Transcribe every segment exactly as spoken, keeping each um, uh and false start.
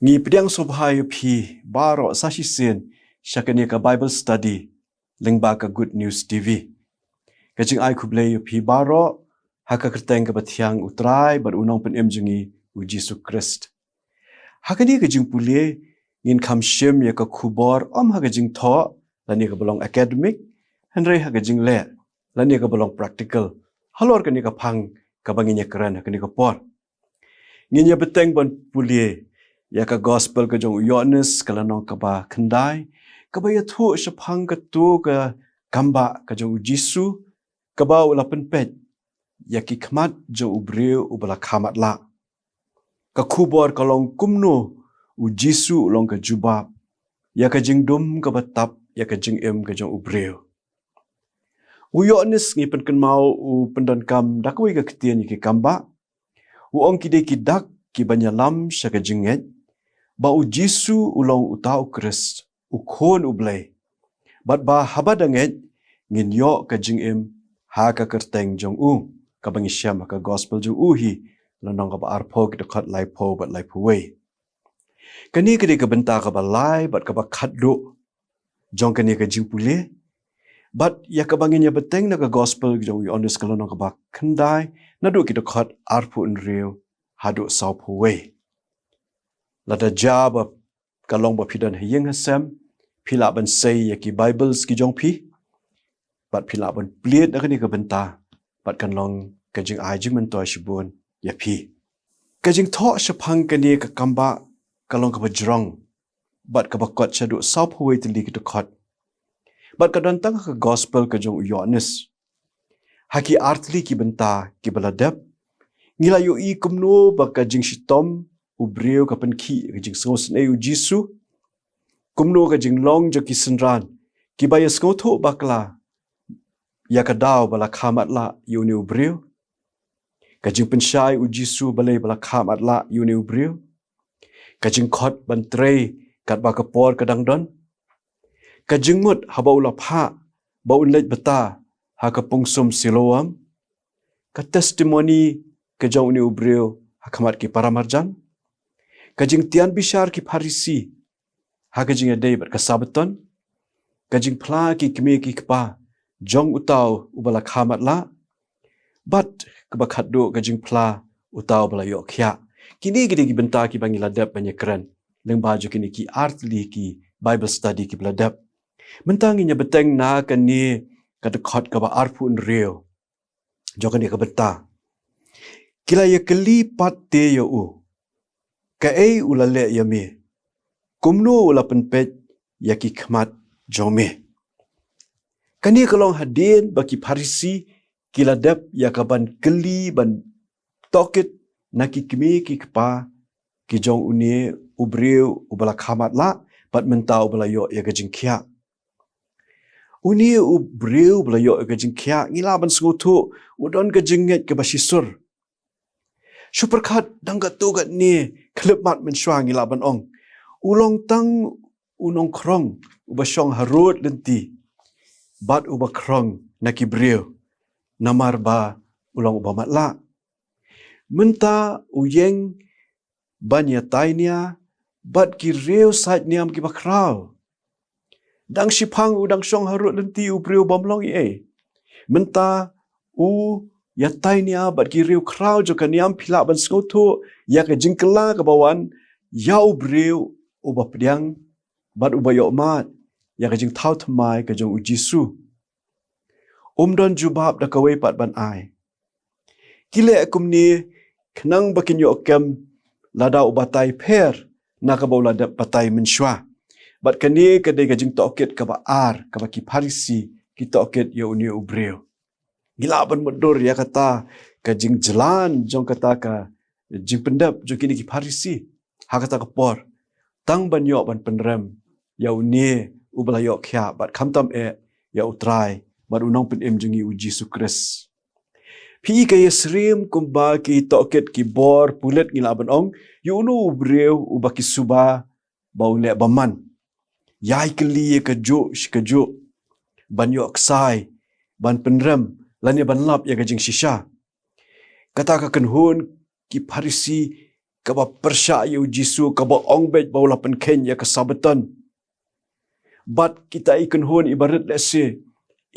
Ngi pdiang sngewbha ïa phi baroh sa shisien sha kane ka Bible study lyngba ka Good News T V. Ka jingai khublei ïa phi baroh ha ka kyrteng kaba thiang U Trai bad U Nongpynim jong ngi U Jisu Khrist. Ha kane ka jingpule ngin kham shim ïa ka khubor ym ha ka jingthoh lane kaba long academic, hynrei ha ka jingleh lane kaba long practical halor kane ka phang kaba ngin ïakren ha kane ka por. Ngin ïa bteng ban pule ïa ka gospel ka jong u Ïoannis ka lynnong kaba khyndai, kaba ïathuh shaphang kato ka kambah ka jong u Jisu, kaba u la pynpeit ïa ki khmat jong u briew uba la kha matlah. Ka khubor ka long kumno u Jisu u long ka jubab ïa ka jingdum kaba tap ïa ka jingim ka jong u briew. U Ïoannis ngi pynkynmaw u pyndonkam da kawei ka ktien ïa ki kambah. U ong ki dei ki dak kiban ïalam sha ka jingngeit ba u Jisu u long uta u Khrist, u Khun u Blei. Bad ba haba da ngeit ngin ïoh ka jingim ha ka kyrteng jong u, kaba ngi shem ha ka gospel jong u hi, lynnong kaba arphew, ki dkhot laiphew bad laiphew wei. Kane ka dei ka bynta kaba lai bad kaba khatduh jong kane ka jingpule. Bad ïa kaba ngin ïa bteng na ka gospel jong u Ïoannis ka lynnong kaba khyndai, naduh ki dkhot arphew hynriew haduh sawphew wei. Lada jia ba ka long ba phi don ha ïing ha sem, phi lah ban sei ïa ki Bibles ki jong phi bad phi lah ban plie na kane ka bynta, bad kan long ka jingai jingmyntoi shibun ïa phi. Ka jingthoh shaphang kane ka kambah ka long kaba jrong bad kaba kot shaduh sawphew wei tylli ki dkhot. Bad ka don tang ha ka gospel ka jong u Ïoannis. Ha ki artylli ki bynta kiba la dep, ngi la ïohi kumno ba ka jingshitom u briew ka pynkhih ka jingsngewsynei u Jisu, kumno ka jinglong jong ki synran kiba ïa sngewthuh bakla ïa ka daw ba la kha matlah ïa une u briew, ka jingpynshai u Jisu balei ba la kha matlah ïa une u briew, ka jingkhot ban trei katba ka por ka dang don, ka jingmut haba u la phah ba un leit bata ha ka pungsum Siloam, ka testimoni ka jong une u briew ha khmat ki paramarjan, ka jingtian bishar ki Pharisi ha ka jingïadei bad ka Sabbaton, ka jingphla ki kmie ki kpa jong uta uba la kha matlah, bad kaba khatduh ka jingphla uta uba la ïoh khiah. Kine ki dei ki bynta kiba ngi la dep ban ïakren lyngba jong kine ki artylli ki Bible study kiba la dep. Mynta ngin ïa bteng na kane ka dkhot kaba arphew hynriew jong kane ka bynta. Ki la ïa kylli pat te ïa u, kaei u la leh ïa me? Kumno u la pynpeit ïa ki khmat jong me? Kane ka long hadien ba ki Pharisi ki la dep ïa kaban kylli ban tohkit na ki kmie ki kpa ki jong une u briew uba la kha matlah bad mynta uba la ïoh ïa ka jingkhiah. Une u briew uba la ïoh ïa ka jingkhiah, ngi lah ban sngewthuh u don ka jingngeit kaba shisur. Shu pyrkhat dang katto katne khyllipmat mynshuwa, ngi lah ban ong u long tang u nongkhrong uba shong harud lynti bad uba khrong na ki briew, namar ba u long uba matlah. Mynta u ïeng ban ïatai nia bad ki riew sait niam kiba khraw. Dang shiphang u dang shong harud lynti u briew bym long ei ei. Mynta u ïatai nia bad ki riew khraw jong ka niam. Phi lah ban sngewthuh ïa ka jingkylla kaba wan ïa u briew uba pdiang bad uba ïohmad ïa ka jingthaw thymmai ka jong u Jisu. Um don jubab da kawei pat ban ai. Ki leh kumne khnang ba kin ïoh kem lada u batai pher na kaba u la dep batai mynshuwa. Bad kane ka dei ka jingtohkit kaba ar kaba ki Pharisi ki tohkit ïa une u briew. Ngi lah ban mutdur ïa kata ka jingjlan jong kata ka jingpyndep jong kine ki Pharisi ha kata ka por, tang ban ïoh ban pynrem ïa une uba la ïoh khiah bad khamtam eh ïa u Trai bad u Nongpynim jong ngi u Jisu Khrist. Phi i ka ïasyriem kumba ki tohkit ki bor pulit, ngi lah ban ong, ïa uno u briew uba ki suba ba u leh bymman. Ïai kylli ïa kajuh shi kajuh, ban ïoh ksai, ban pynrem lane ban lap ïa ka jingshisha. Kata ka kynhun ki Pharisi kaba pyrshah ïa u Jisu, kaba ong beit ba u la pynkheiñ ïa ka Sabbaton. Bad kita i kynhun iba rit lehse,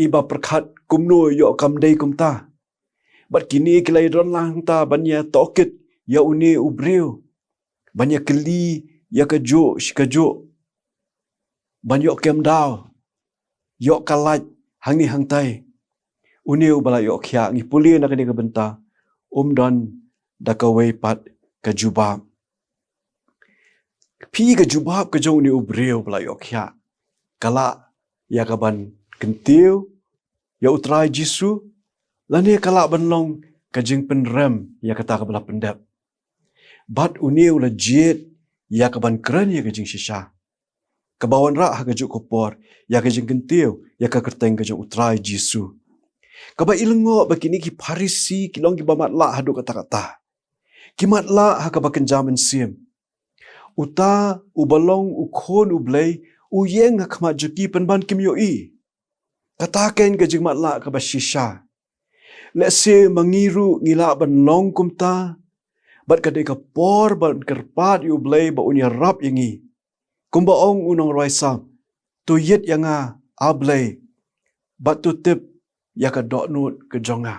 iba pyrkhat kumno ïoh kam dei kumta. Bad kine ki la ïadon lang hangta ban ïa tohkit ïa une u briew. Ban ïa kylli ïa kajuh shi kajuh. Ban ïoh kem daw. Ïoh ka lait hangne hangtai. Une uba la ïoh khiah, ngi pule na kane ka bynta. Um don da kawei pat ka jubab. Phi, ka jubab ka jong une u briew ba la ïoh khiah ka lah ïa ka ban kyntiew ïa u Trai Jisu, lane ka lah ban long ka jingpynrem ïa kata kaba la pyndep. Bad une u la jied ïa ka ban kren ïa ka jingshisha kaba wanrah ha kajuh ka por ïa ka jingkyntiew ïa ka kyrteng ka jong u Trai Jisu. Kaba i lyngngoh ba kine ki Pharisi ki long kiba matlah haduh katta katta. Ki matlah ha kaba kynja mynsiem. Uta uba long u Khun u Blei u ïeng ha khmat jong ki pynban kim ïohi. Kata kein ka jingmatlah kaba shisha. Lehse ma ngi ruh ngi lah ban long kumta. Bad ka dei ka por ban kyrpad ïa u Blei ba un ïarap ïa ngi. Kumba ong u nongrwai Salm, to ïit ïa nga, A Blei, bad to tip ïa ka dohnud ka jong nga.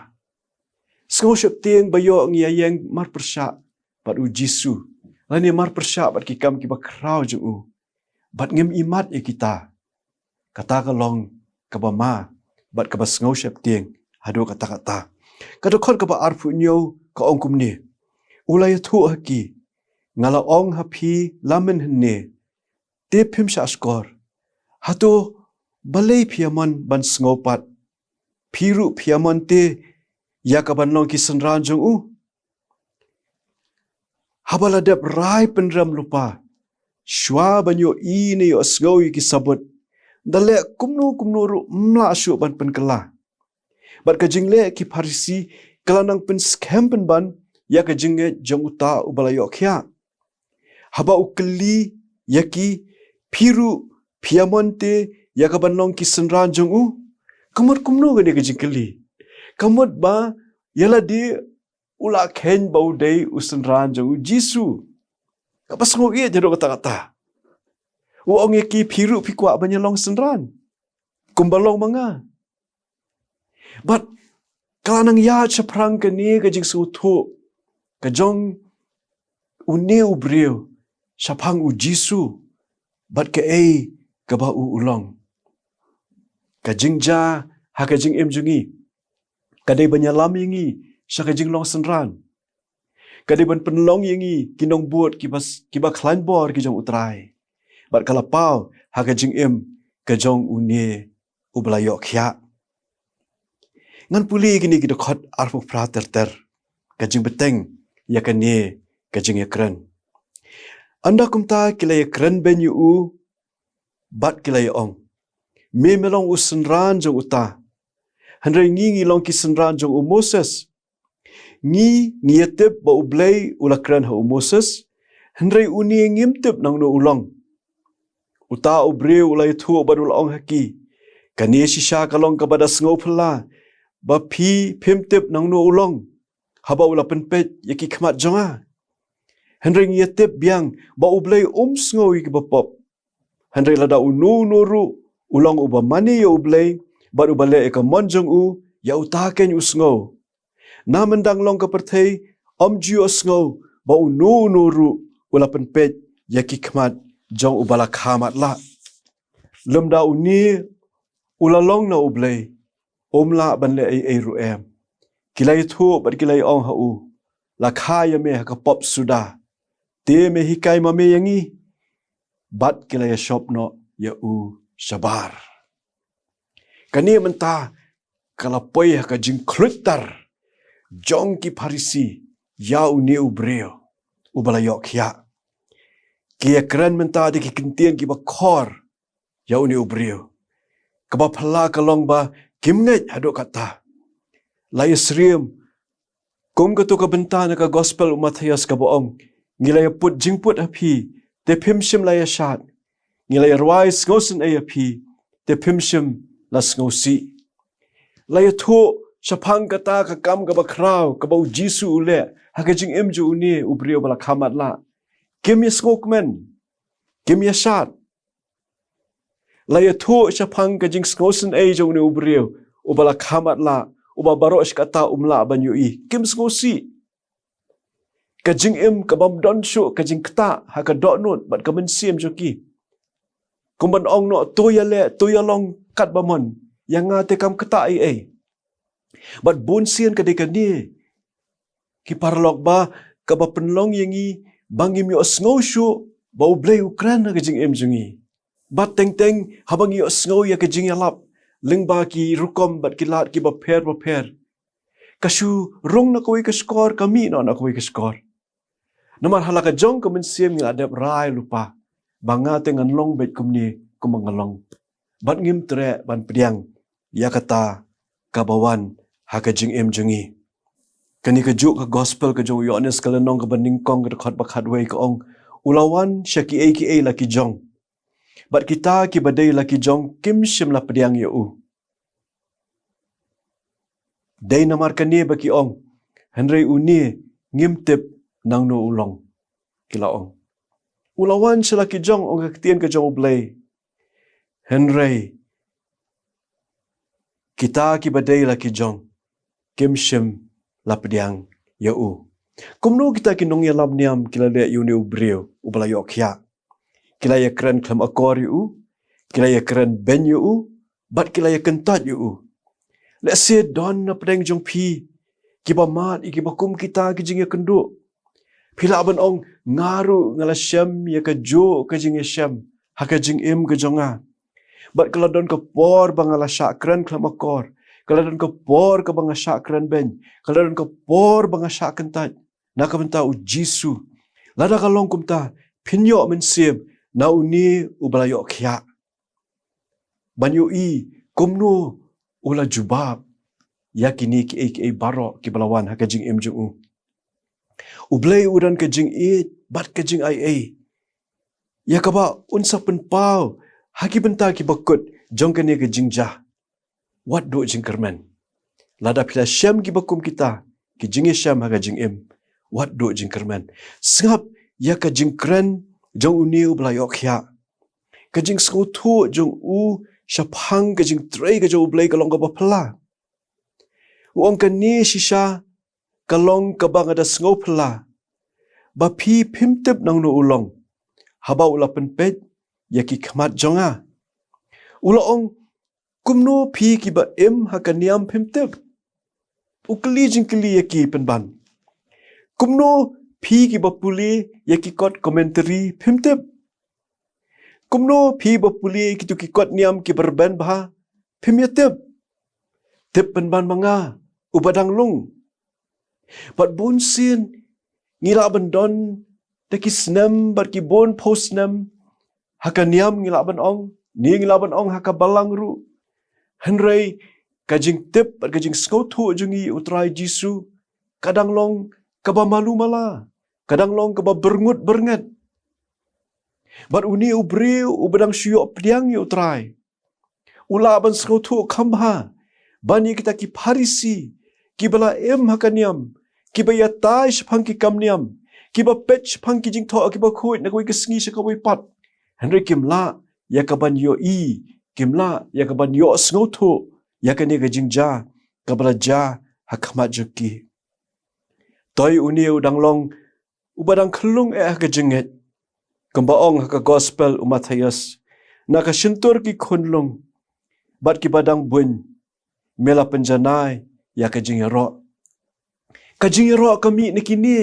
Sngew sheptieng ba ïoh ngi ïa ïeng marpyrshah bad u Jisu, lane marpyrshah bad ki kam kiba khraw jong u. Bad ngim imat ïa kita. Kata ka long kaba ma bad kaba sngew sheptieng haduh katta katta. Ka dkhot kaba arphew hynñiew ka ong kumne. U la ïathuh ha ki, nga la ong ha phi la mynhynne, te phim shah shkor. Hato balei phi ïa mon ban sngew pat? Phi ruh phi ïa mon te ïa ka ban long ki synran jong u? Haba la dep rai pynrem lypa, shuwa ban ïohi ne ïohsngew ïa ki sabut, da leh kumno kumno ruh ym lah shuh ban pynkylla. Bad ka jingleh ki Pharisi ka la nang pynskhem pynban ïa ka jingngeit jong uta uba la ïoh khiah. Haba u kylli ïa ki, phi ruh phi ïa mon te ïa ka ban long ki synran jong u? Ka mut kumno kane ka jingkylli? Ka mut ba ïa lade u la kheiñ ba u dei u synran jong u Jisu. Kaba sngew ïeit haduh katta katta. U ong ïa ki, phi ruh phi kwah ban ïa long synran kumba long ma nga. Bad ka la nang ïaid shaphrang kane ka jingsngewthuh ka jong une u briew shaphang u Jisu bad kaei kaba u u long. Ka jingjia ha ka jingim jong ngi ka dei ban ïalam ïa ngi sha ka jinglong synran. Ka dei ban pynlong ïa ngi ki nongbud kiba s-, kiba khlaiñ bor ki jong u Trai. Bad ka la paw ha ka jingim ka jong une uba la ïoh khiah. Ngan pule kine ki dkhot arphew phra ter ter. Ka jingbteng ïa kane ka jingïakren. Ynda kumta ki la ïakren beiñ ïa u bad ki la ïa ong, me me long u synran jong uta. Hynrei ngi ngi long ki synran jong u Moses. Ngi ngi ïatip ba u Blei u la kren ha u Moses. Hynrei une ngim tip nangno u long. Uta u briew u la ïathuh bad u la ong ha ki, kane shisha ka long kaba da sngew phylla ba phi phim tip nangno u long, haba u la pynpeit ïa ki khmat jong nga. Hynrei ngi ïatip biang ba u Blei um sngew ïa kiba pop. Hynrei lada uno uno ruh u long uba mane ïa u Blei bad uba leh ïa ka mon jong u, ïa uta kein u sngew. Na myndang long ka pyrthei ym ju ïohsngew ba uno uno ruh u la pynpeit ïa ki khmat jong uba la kha matlah. Lymda une u la long na u Blei, um lah ban leh ei ei ruh em. Ki la ïathuh bad ki la ïa ong ha u, la kha ïa me ha ka pop suda. Te me hikai ma me ïa ngi. Bad ki la ïa shop noh ïa u shabar. Kane mynta ka la poi ha ka jingkhluit tar jong ki Pharisi ïa une u briew uba la ïoh khiah. Ki ïakren mynta da ki ktien kiba khor ïa une u briew. Kaba phylla ka long ba kim ngeit haduh katta. La ïasyriem kum kato ka bynta na ka gospel u Mathaios kaba ong, ngi la ïa put jingput ha phi, te phim shym la ïa shad. Ngi la ïa rwai sngewsynei ha phi, te phim shym la sngewsih. La ïathuh shaphang kata ka kam kaba khraw kaba u Jisu u leh ha ka jingim jong une u briew ba la kha matlah. Kim ïa sngewkmen, kim ïa shad. La ïathuh shaphang ka jingsngewsynei jong une u briew uba la kha matlah, uba baroh shi katta um lah ban ïohi. Kim sngewsih. Ka jingim ka bym don shuh ka jingktah ha ka dohnud bad ka mynsiem jong ki. Kum ban ong noh, to ïaleh, to ïalong katba mon, ïa nga te kam ktah ei ei. Bad bun sien ka dei kane, ki paralok, ba kaba pynlong ïa ngi ba ngim ïohsngew shuh ba U Blei u kren ha ka jingim jong ngi. Bad teng teng haba ngi ïohsngew ïa ka jingïalap lyngba ki rukom bad ki lad kiba pher bapher, ka shu rung na kawei ka shkor, ka mih noh na kawei ka shkor. Namar ha la ka jong ka mynsiem ngi la dep rai lypa ba nga te ngan long beit kumne kumba nga long. Bad ngim treh ban pdiang ïa kata kaba wan ha ka jingim jong ngi. Kane kajuh ka gospel ka jong u Ïoannis ka lynnong kaba nyngkong ka dkhot ba khatwei ka ong, u la wan sha kiei kiei la ki jong, bad kita kiba dei la ki jong kim shym la pdiang ïa u. Dei namar kane ba ki ong, hynrei une ngim tip nangno u long, ki la ong. U la wan sha la ki jong, ong ka ktien ka jong U Blei, hynrei kita kiba dei la ki jong kim shym la pdiang ïa u. Kumno kita ki nongïalam niam ki la leh ïa une u briew uba la ïoh khiah? Ki la ïakren khlem akor ïa u, ki la ïakren beiñ ïa u, bad ki la ïakyntait ïa u. Lehse don na pdeng jong phi kiba mad ïa kiba kum kita ki jingïakynduh. Phi lah ban ong, nga ruh nga la shem ïa kajuh ka jingïashem ha ka jingim ka jong nga. Bad ka la don ka por ba nga la shah kren khlem akor, ka la don ka por kaba nga shah kren beiñ, ka la don ka por ba nga shah kyntait na ka bynta U Jisu. Lada ka long kumta, phin ïoh mynsiem na une uba la ïoh khiah, ban ïohi kumno u la jubab ïa kine kiei kiei baroh kiba la wan ha ka jingim jong u. U Blei u don ka jingïeit bad ka jingaiei ïa kaba un sa pynpaw ha ki bynta kiba kut jong kane ka jingjia. Wat duh jingkyrmen. Lada phi la shem kiba kum kita ki jingïashem ha ka jingim, wat duh jingkyrmen. Sngap ïa ka jingkren jong une uba la ïoh khiah. Ka jingsngewthuh jong u shaphang ka jingtrei ka jong U Blei ka long kaba phylla. U ong, kane shisha ka long kaba nga da sngew phylla, ba phi phim tip nangno u long, haba u la pynpeit ïa ki khmat jong nga. U la ong, kumno phi kiba im ha ka niam phim tip? U kylli jingkylli ïa ki pynban. Kumno phi kiba pule ïa ki kot commentary phim tip? Kumno phi ba pule ïa kito ki kot niam kiba rben bha phim ïa tip? Tip pynban ma nga, uba dang lung. Bad bun sien ngi lah ban don da ki snem bad ki bun phew snem ha ka niam, ngi lah ban ong, ne ngi lah ban ong ha ka balang ruh. Hynrei ka jingtip bad ka jingsngewthuh jong ngi ïa U Trai Jisu ka dang long kaba malu mala, ka dang long kaba byrngut byrnget. Bad une u briew uba dang shu ïoh pdiang ïa U Trai, u lah ban sngewthuh kham bha ban ïa kita ki Pharisi kiba la im ha ka niam, kiba ïatai shaphang ki kam niam, kiba peit shaphang ki jingthoh kiba khuid na kawei ka sngi sha kawei pat. Hynrei kim lah ïa ka ban ïohi, kim lah ïa ka ban ïohsngewthuh ïa kane ka jingjia kaba la jia ha khmat jong ki. Toi une u dang long uba dang khyllung eh ha ka jingngeit. Kumba ong ha ka Gospel u Mathaios, na ka shyntur ki khunlung bad kiba dang buiñ me la pynjanai ïa ka jingïaroh. Ka jingïaroh ka mih na kine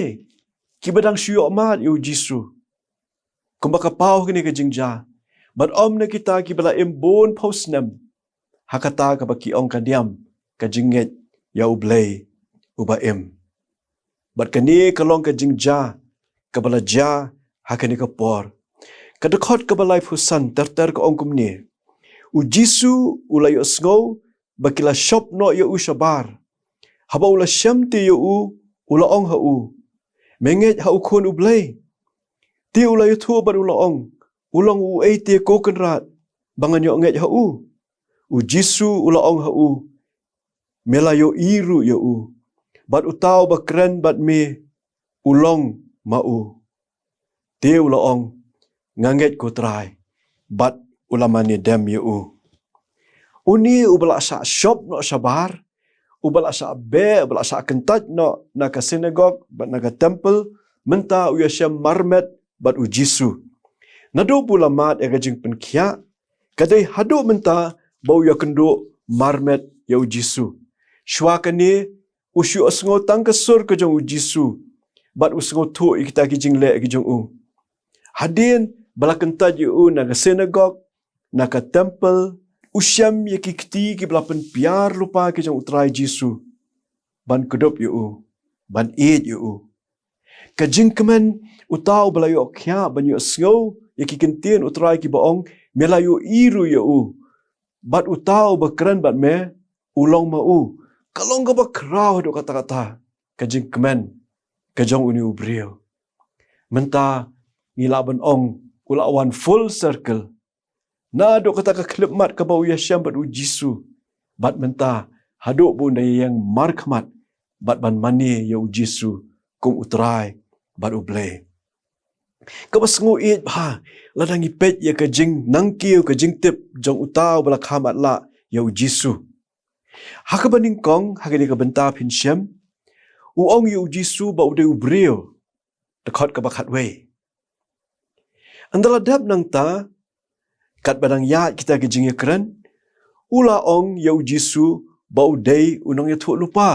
kiba dang shu ïoh mad ïa U Jisu, kumba ka paw ha kane ka jingjia, bad ym na kita kiba la im bun phew snem ha kata kaba ki ong ka niam ka jingngeit ïa U Blei uba im. Bad kane ka long ka jingjia kaba la jia ha kane ka por. Ka dkhot kaba laiphew san ter ter ka ong kumne: U Jisu u la ïohsngew ba ki la shop noh ïa u shabar. Haba u la shem te ïa u, u la ong ha u, me ngeit ha U Khun U Blei? Te u la ïathuh bad u la ong, u long uei te, ko Kynrad, ba ngan ïoh ngeit ha u? U Jisu u la ong ha u, me la ïohi ruh ïa u. Bad uta uba kren bad me, u long ma u. Te u la ong, nga ngeit ko Trai, bad u la mane dem ïa u. Une uba la shah shop noh shabar, uba la shah beh, uba la shah kyntait noh na ka synagog bad na ka temple, mynta u ïashem marmet bad u Jisu. Naduh ba u la mad ïa ka jingpynkhiah, ka dei haduh mynta ba u ïakynduh marmet ïa u Jisu. Shuwa kane, u shu ïohsngew tang ka sur ka jong u Jisu, bad u sngewthuh ïa kita ki jingleh ki jong u. Hadien ba la kyntait ïa u na ka synagog, na ka temple, u shem ïa ki kti kiba la pynbiar lypa ki jong u Trai Jisu, ban kdup ïa u, ban ïeit ïa u. Ka jingkmen uta uba la ïoh khiah ban ïohsngew ïa ki ktien u Trai kiba ong, me la ïohi ruh ïa u. Bad uta uba kren bad me, u long ma u. Ka long kaba khraw haduh katta katta ka jingkmen ka jong une u briew. Mynta ngi lah ban ong, u la wan full circle. Naduh kata ka khyllipmat kaba u ïashem bad u Jisu, bad mynta haduh ba un da ïeng markhmat bad ban mane ïa u Jisu kum u Trai bad u Blei. Kaba sngew ïeit bha, lada ngi peit ïa ka jingnangkiew, ka jingtip jong uta uba la kha matlah ïa u Jisu. Ha kaba nyngkong, ha kane ka bynta phin shem, u ong ïa u Jisu ba u dei u briew. Dkhot kaba khatwei. Ynda la dep nangta, katba dang ïaid kita ki jingïakren, u la ong ïa u Jisu ba u dei u nongïathuhlypa.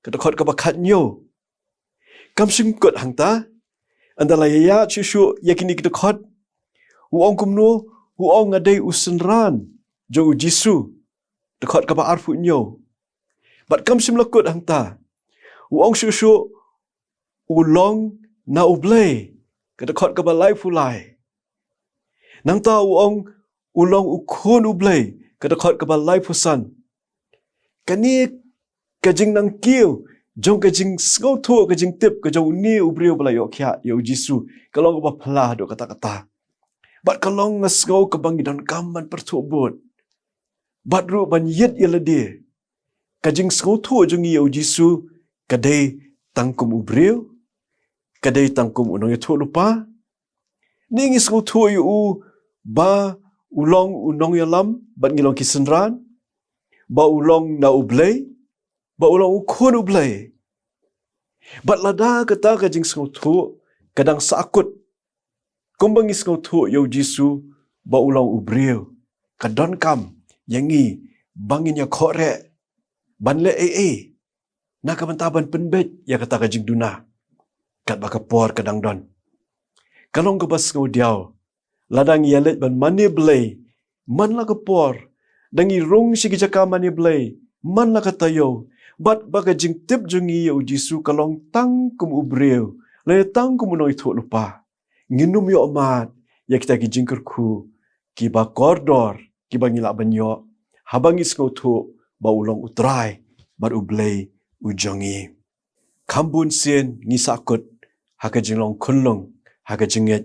Ka dkhot kaba khathynñiew. Kam shym kut hangta, ynda la ïaid shuh shuh ïa kine ki dkhot, u ong kumno, u ong nga dei u synran jong u Jisu. Dkhot kaba arphew hynñiew. Bad kam shym la kut hangta, u ong shuh shuh, u long na u Blei, ka dkhot kaba laiphew lai. Nangta u ong, u long u Khun u Blei, ka dkhot kaba laiphew san. Kane ka jingnangkiew jong ka jingsngewthuh, ka jingtip ka jong une u briew ba la ïoh khiah ïa u Jisu, ka long kaba phylla haduh katta katta. Bad ka long, nga sngew, kaba ngi donkam ban pyrthuh bud, bad ruh ban ïit ïa lade. Ka jingsngewthuh jong ngi ïa u Jisu ka dei tang kum u briew, ka dei tang kum u nongïathuhlypa? Ne ngi sngewthuh ïa u ba u long u nongïalam bad ngi long ki synran, ba u long na u Blei, ba u long u Khun u Blei? Bad lada kata ka jingsngewthuh ka dang sahkut, kumba ngi sngewthuh ïa u Jisu ba u long u briew, ka donkam ïa ngi ba ngin ïakhohreh ban leh ei ei na ka bynta ban pynbeit ïa kata ka jingduna, katba ka por ka dang don. Ka long kaba sngewdiaw lada ngi ïaleit ban mane Blei man la ka por, da ngi rung sha ki jaka mane Blei man la ka taïew, bad ba ka jingtip jong ngi ïa u Jisu ka long tang kum u briew, lane tang kum u nongïathuhlypa. Ngin ym ïoh mad ïa kita ki jingkyrkhu kiba kordor kiba ngi lah ban ïoh haba ngi sngewthuh ba u long u Trai bad u Blei u jong ngi. Kham bun sien ngi sahkut ha ka jinglong khunlung, ha ka jingngeit.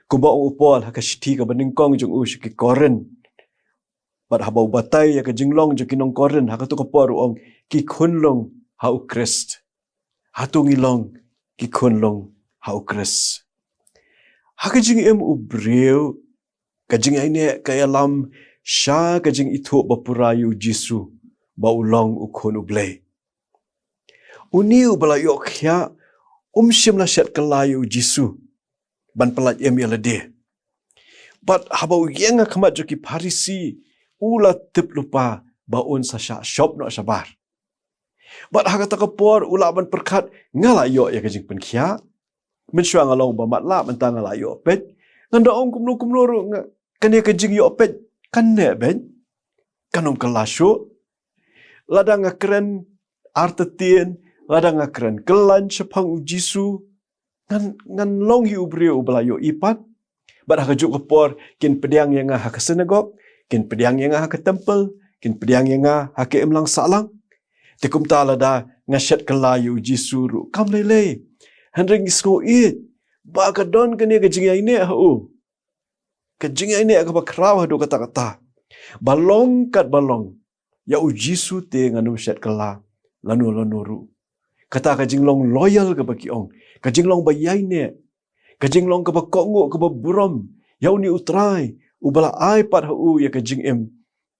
Kumba ong u Paul ha ka shithi kaba nyngkong jong u sha ki Korinth, bad haba u batai ïa ka jinglong jong ki nong Korinth ha kato ka por, u ong, ki khunlung ha u Khrist. Hato ngi long ki khunlung ha u Khrist? Ha ka jingim u briew, ka jingïaineh ka ïalam sha ka jingithuh ba pura ïa u Jisu ba u long u Khun u Blei. Une uba la ïoh khiah um shym la shet kylla ïa u Jisu ban pyllait im ïa lade. Bad haba u ïeng ha khmat jong ki Pharisi, u la tip lypa ba un sa shah shop noh shabar. Bad ha kata ka por u lah ban pyrkhat, nga la ïoh ïa ka jingpynkhiah. Mynshuwa nga long ba matlah, mynta nga la ïoh peit. Ngan da ong kumno kumno ruh, nga, kane ka jingïoh peit kan neh beit, kan ym kylla shuh. Lada nga kren artatien, lada nga kren kylla shaphang u Jisu, ngan, ngan long hi u briew uba la ïohi pat. Bad ha kajuh ka por kin pdiang ïa nga ha ka synagog, kin pdiang ïa nga ha ka temple, kin pdiang ïa nga ha ka imlang sahlang. Te kumta lada nga shet kylla ïa u Jisu ruh kam lei lei. Hynrei ngi sngew ïeit ba ka don kane ka jingïaineh ha u, ka jingïaineh kaba khraw haduh katta katta. Ba long katba long, Ïa u Jisu te ngan ym shet kylla lano lano ruh. Kata ka jinglong loyal kaba ki ong, ka jinglong ba ïaineh, ka jinglong kaba kohnguh kaba burom ïa une u Trai uba la ai pat ha u ïa ka jingim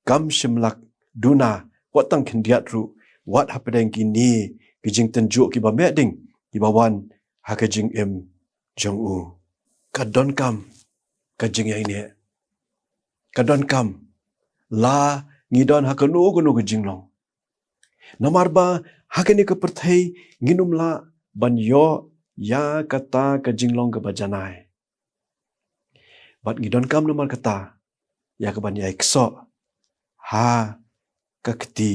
kam shym lah duna, wat tang khyndiat ruh, wat hapdeng kine ki jingtynjuh kiba mehding kiba wan ha ka jingim jong u. Ka donkam ka jingïaineh, ka donkam la ngi don ha kano kano ka jinglong. Namar ba ha kane ka pyrthei ngin ym lah ban ïoh ïa kata ka jinglong kaba janai. Bad ngi donkam namar kata ïa kaban ïai ksoh ha ka kti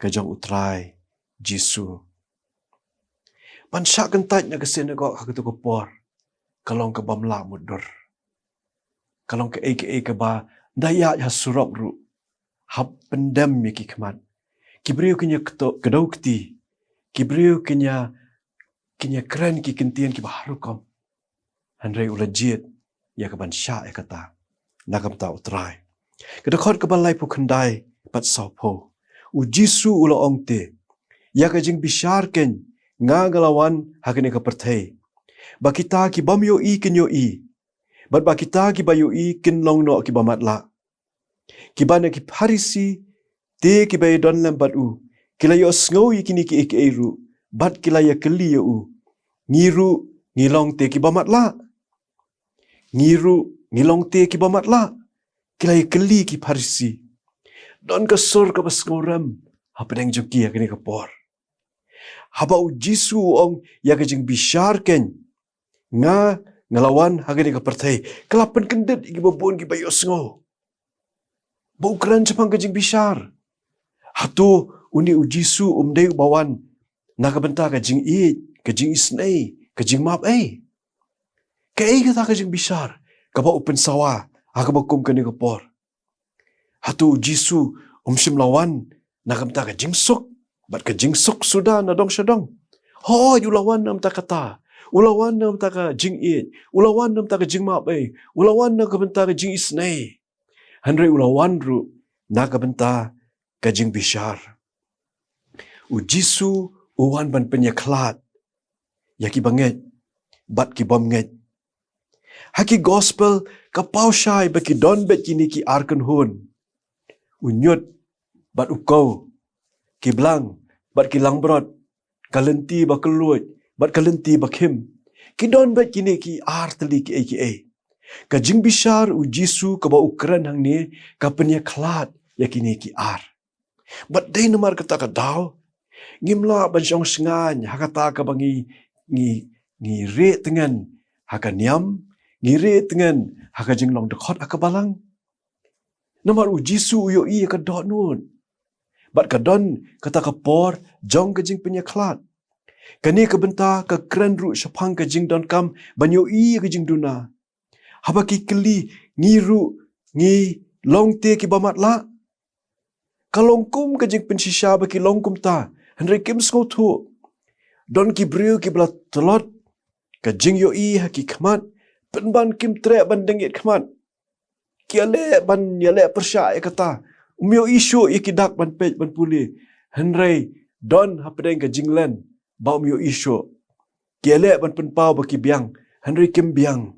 ka jong u Trai Jisu. Ban shah kyntait na ka synagog ha kato ka por ka long kabym lah mutdur. Ka long kaei kaei kaba ynda ïaid ha surok ruh hap pyndem ïa ki khmat. Ki briew kin ïa kdew kti, ki briew kin ïa, kin ïa kren ki ktien kiba har rukom. Hynrei u la jied ïa kaban shah ïa kata na ka bynta u Trai. Ka dkhot kaba laiphew khyndai bad sawphew, u Jisu u la ong te, ïa ka jingbishar keiñ nga nga la wan ha kane ka pyrthei, ba kita kibym ïohi kin ïohi, bad ba kita kiba ïohi kin long noh kiba matlah. Kiba na ki Pharisi te kiba ïadon lem bad u ki la ïohsngew ïa kine kiei kiei ruh, bad ki la ïakylli ïa u, ngi ruh ngi long te kiba matlah? Ngi ruh ngi long te kiba matlah? Ki la ïakylli ki Pharisi. Don ka sur kaba sngewrem hapdeng jong ki ha kane ka por haba u Jisu u ong ïa ka jingbishar keiñ nga nga la wan ha kane ka pyrthei. Ka la pynkyndit ïa kiba bun kiba ïohsngew ba u kren shaphang ka jingbishar. Hato une u Jisu um dei uba wan na ka bynta ka jingïeit, ka jingisynei, ka jingmap ei? Kaei kata ka jingbishar kaba u pynsawa ha kaba kum kane ka por? Hato u Jisu um shym la wan na ka bynta ka jingsuk bad ka jingsuk suda na dong sha dong? Hooid, u la wan na ka bynta kata. U la wan na ka bynta ka jingïeit, u la wan na ka bynta ka jingmap ei, u la wan na ka bynta ka jingisynei. Hynrei u la wan ruh na ka bynta ka jingbishar. U Jisu u wan ban pynïakhlad ïa kiba ngeit bad kibym ngeit. Ha ki Gospel ka paw shai ba ki don beit kine ki ar kynhun, u ñiut bad u kew, ki blang bad ki langbrot, ka lynti ba kylluid bad ka lynti ba khim. Ki don beit kine ki ar tylli kiei kiei. Ka jingbishar u Jisu kaba u kren hangne ka pynïakhlad ïa kine ki ar. Bad dei namar kata ka daw ngim lah ban shong shngaiñ ha kata kaba ngi, ngi, ngi rieh tngen ha ka niam, ngi rieh tngen ha ka jinglong dkhot ha ka balang. Namar u Jisu u ïohi ïa ka dohnud bad ka don kata ka por jong ka jingpynïakhlad. Kane ka bynta ka kren ruh shaphang ka jingdonkam ban ïohi ïa ka jingduna. Haba ki kylli, ngi ruh ngi long te kiba matlah? Ka long kum ka jingpynshisha ba ki long kumta, hynrei kim sngewthuh. Don ki briew kiba la tlot ka jingïohi ha ki khmat, pynban kim treh ban dang ïit khmat. Ki ïaleh ban ïaleh pyrshah ïa kata. Um ïohi shuh ïa ki dak ban peit ban pule. Hynrei don hapdeng ka jinglen ba um ïohi shuh. Ki ïaleh ban pynpaw ba ki biang, hynrei kim biang.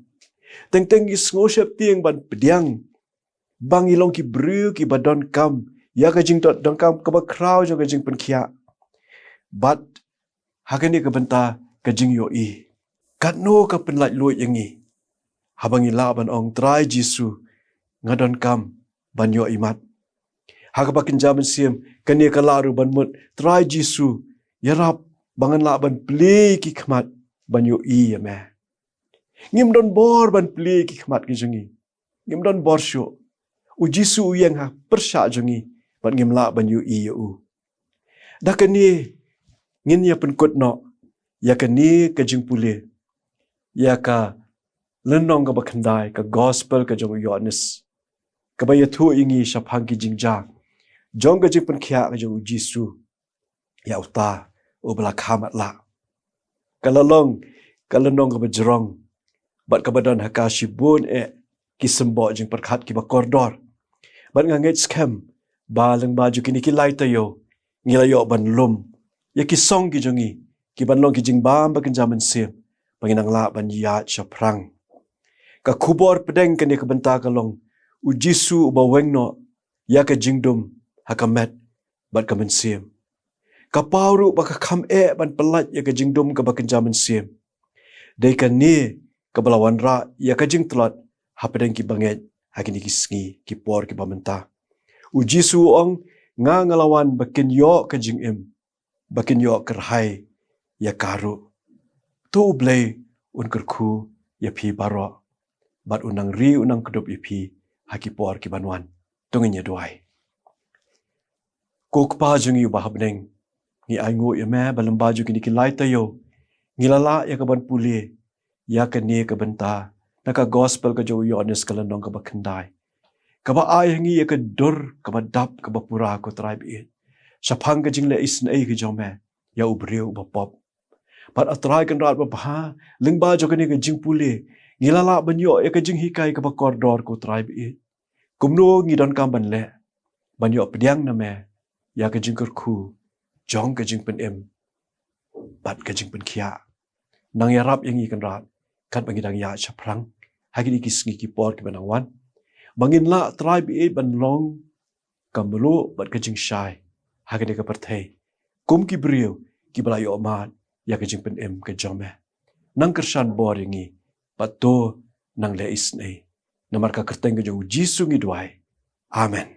Teng teng ki sngew sheptieng ban pdiang ba ngi long ki briew kiba donkam ïa ka jingdonkam kaba khraw jong ka jingpynkhiah. Bad ha kane ka bynta ka jingïohi, katno ka pynlait luid ïa ngi haba ngi lah ban ong, Trai Jisu, nga donkam ban ïohi mat. Ha kaba kynja mynsiem, kane ka lah ruh ban mut, Trai Jisu, ïarap ba ngan lah ban plie ki khmat ban ïohi ïa me. Ngim don bor ban plie ki khmat ki jong ngi. Ngim don bor shuh. U Jisu u ïeng ha pyrshah jong ngi bad ngim lah ban ïohi ïa u. Da kane ngin ïa pynkut noh ïa kane ka jingpule ïa ka lynnong kaba khyndai, ka Gospel ka jong u Ïoannis, kaba ïathuh ïa ngi shaphang ki jingjia jong ka jingpynkhiah ka jong u Jisu ïa uta uba la kha matlah. Ka la long ka lynnong kaba jrong bad kaba don ha ka shibun eh ki symboh jingpyrkhat kiba kordor. Bad nga ngeit skhem ba lyngba jong kine ki lai taïew ngi la ïoh ban lum ïa ki song ki jong ngi, ki ban long ki jingbam ba kynja mynsiem, ba ngin nang lah ban ïaid shaphrang. Ka khubor pdeng kane ka bynta ka long, u Jisu uba weng noh ïa ka jingdum ha ka met bad ka mynsiem. Ka paw ruh ba ka kham eh ban pyllait ïa ka jingdum kaba kynja mynsiem. Dei kane kaba la wanrah ïa ka jingtlot hapdeng ki bangeit ha kine ki sngi, ki por kiba mynta. U Jisu u ong, nga nga la wan ba kin ïoh ka jingim, ba kin ïoh kyrhai ïa ka ruh. To U Blei un kyrkhu ïa phi baroh, bad un nang ri, un nang kdup ïa phi ha ki por ki ban wan. To ngin ïa duwai. Ko Kpa jong ngi uba ha bneng, ngi ainguh ïa me ba lyngba jong kine ki lai taïew ngi la lah ïa ka ban pule ïa kane ka bynta na ka gospel ka jong u Ïoannis ka lynnong kaba khyndai, kaba ai ha ngi ïa ka dur kaba dap kaba pura, ko Trai baieit, shaphang ka jingleh isynei ka jong me ïa u briew uba pop. Bad A Trai Kynrad babha, lyngba jong kane ka jingpule ngi la lah ban ïoh ïa ka jinghikai kaba kordor, ko Trai baieit. Kumno ngi donkam ban leh ban ïoh pdiang na me ïa ka jingkyrkhu jong ka jingpynim bad ka jingpynkhiah? Nang ïarap ïa ngi Kynrad katba ngi dang ïaid shaphrang ha kine ki sngi ki por kiba nang wan, ba ngin lah, Trai baieit, ban long ka mluh bad ka jingshai ha kane ka pyrthei kum ki briew kiba la ïoh mad ïa ka jingpynim ka jong me. Nang kyrshan bor ïa ngi bad to nang leh isynei. Namar ka kyrteng ka jong u Jisu ngi duwai. Amen.